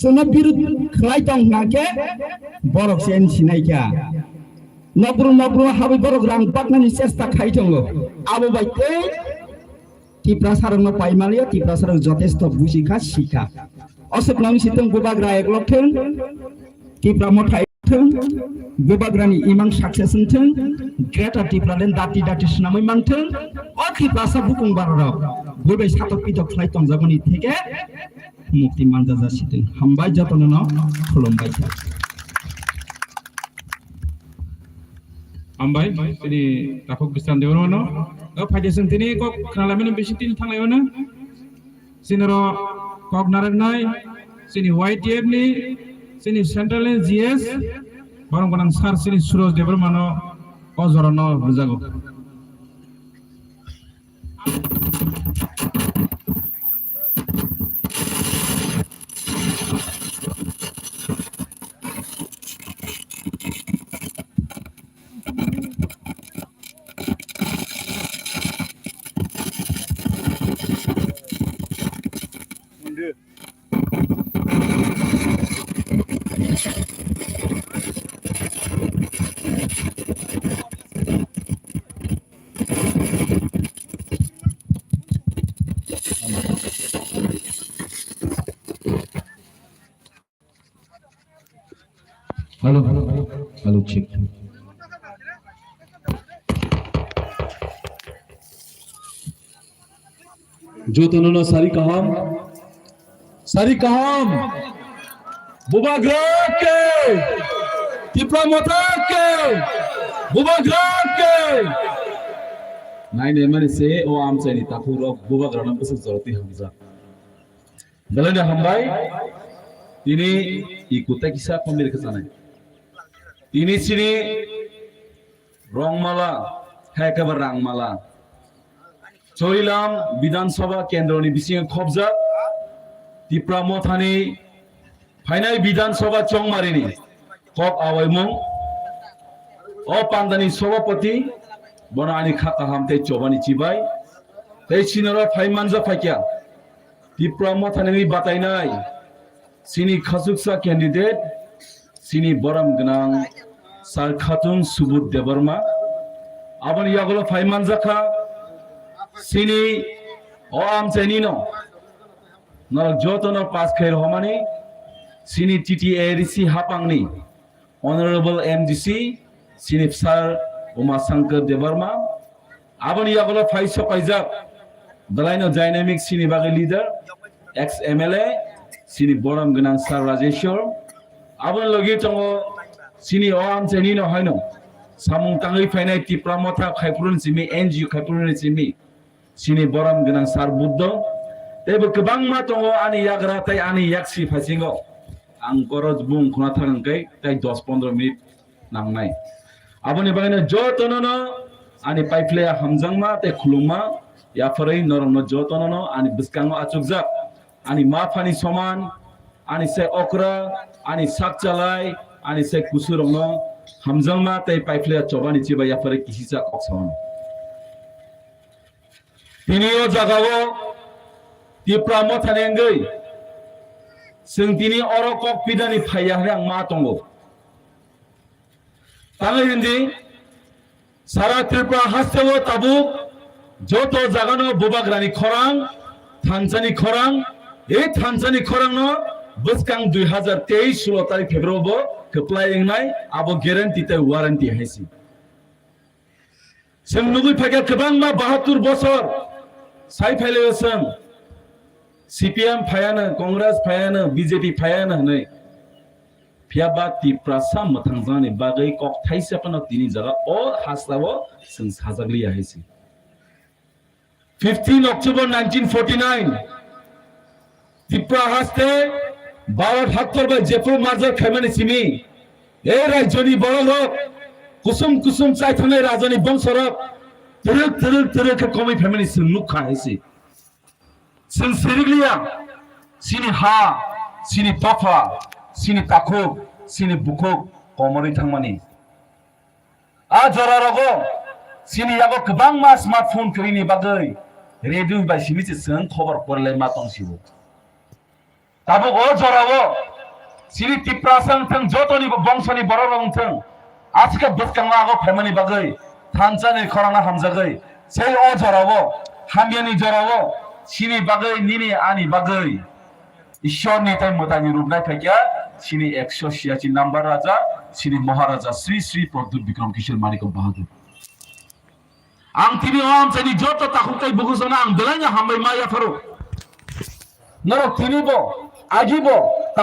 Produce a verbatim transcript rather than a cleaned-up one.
Chwngno birud khlai tong hwnkhe borok se ani sinai kha. Nokbru nokbru habwi borok rang paknani chesta khai tongo. Abo bai tei Tiprasarokno pai manliya, Tiprasarok jotesto buji kha, si kha. Aswk nang si tong bubagra eklok thung, Tipra Motha thung, bubagrani imang success wng thung, Greater Tipraland dati dati swnamwi man thung, o Tiprasa bukung barorok buibai satok pitok khlai tongjagoni theke mukti manjaja si thung. Hambai jotono no khulumbai kha. Hambai, tini takhuk Bisram Debbarmano. O phaide sung tini kok khnalaimani bisi tini thanglaimano. Sinoro kok naraknai, sini Y T F ni, sini Central ni G S, borok gwnang sir sini Suraj Debbarmano o jorano rwjago. Hello, hello, check. Jotono no sari kaham, sari kaham. Bubagra ke, Tipra Motha ke, Bubagra ke. Nai nai mani se o amchaini takhuk rok Bubagra no bwswk joroti hamjak. Belai no hambai. Tini ikuta kisa komir khe sanai. Tini sini Rongmala, hai khe ba Rangmala. Choilam Bidhan Sabha Kendroni bisingo khobjak Tipra Mothani phainai Bidhan Sabha Chongmarini kok awaimung. O pandani Sabhapati bono ani kha kaham tei chobani chibai tei sinoro phai manja phaikya. Tipra Mothani wngwi batainai sini khachuksa candidate, sini borom gwnang Sir Khatung Subudh Debbarma. Aboni yagulo phai manjakha sini o amchaini no norok jotono pass khai rohormani sini T T A D C hapangni Honorable M D C, sini Sir Uma Shankar Debbarma, aboni yagulo phai sopaijak, belaino dynamic sini bagwi leader, ex M L A, sini borom gwnang Sir Rajeshwar, aboni logi tongo sini o amchaini no haino samung tangwi phainai Tipra Motha khaiphuru ni simi, N G O khaiphuru ni simi, sini borom gwnang Sir Buddho, teibo kwbangma tongo ani yagra tei ani yaksi phaisingo. Ang koro bung khuna thang hwnkhe tei dos pondro minute nangnai. Aboni bagwino jotono no ani paiphlaiya hamjakma tei khulumma yapharwi norokno jotono no ani bwskango achukjak ani ma phani soman, ani sai okra, ani sak chalai, ani sai kusurokno hamjakma tei paiphlaiya chobani chibai yapharwi kisisa kok sao. Tini o jagao Tipra Mothani wngwi chwng tini oro kok pidani phaiya hwnwi ang ma tongo. Tangwi hindi sara Tripura hasteo tabuk joto jagano bubagrani khorang, thansani khorang, e thansani khorangno bwskang dui hazar teis sulo tarik February bo kwplai wngnai, abo guarantee tei warranty hai si. Chwng nugwi phaikha kwbangma bahatur bosor sai phailaio chwng C P M phaiano, Congress phaiano, B J P phaiano hwnwi. Phiya ba Tiprasa mwthangjakni bagwi kok thaisa phano tini jaga o hasteo chwng sajakliya hai se. Fifteen October nineteen forty-nine, Tripura haste Bharat haktor bai jephru merger khaimani simi, e rajyoni bororok, kusum kusum chaithangnai rajani bongsorok twrwk twrwk twrwk khe komwi phaimani chwng nukha hai se. Chwng sirikliya, chini ha, chini dopha, chini takhuk, chini bukhuk komorwi thangmani. A jora rogo chini yago kwbangma smartphone kwrwini bagwi radio bai simi se chwng khobor porlai ma tong sio. Tabuk o jorao chini Tiprasa wngthwng, jotoni bo bongsoni borok rok wngthwng, asikha bwskango ago phaimani bagwi thansa ni khorang hamjagwi, sei o jorao, hamyani jorao chini bagwi, nini ani bagwi Ishwar ni tai mwtai ni rupnai phaikha chini eksho siyachi number raja, chini Maharaja Sri Sri Pradyut Bikram Kishore Manikya Bahadur. Ang tini o amchaini joto takhuk tai bukhuk sana ang belai no hambai ma yapharo. Norok tini bo, agi bo,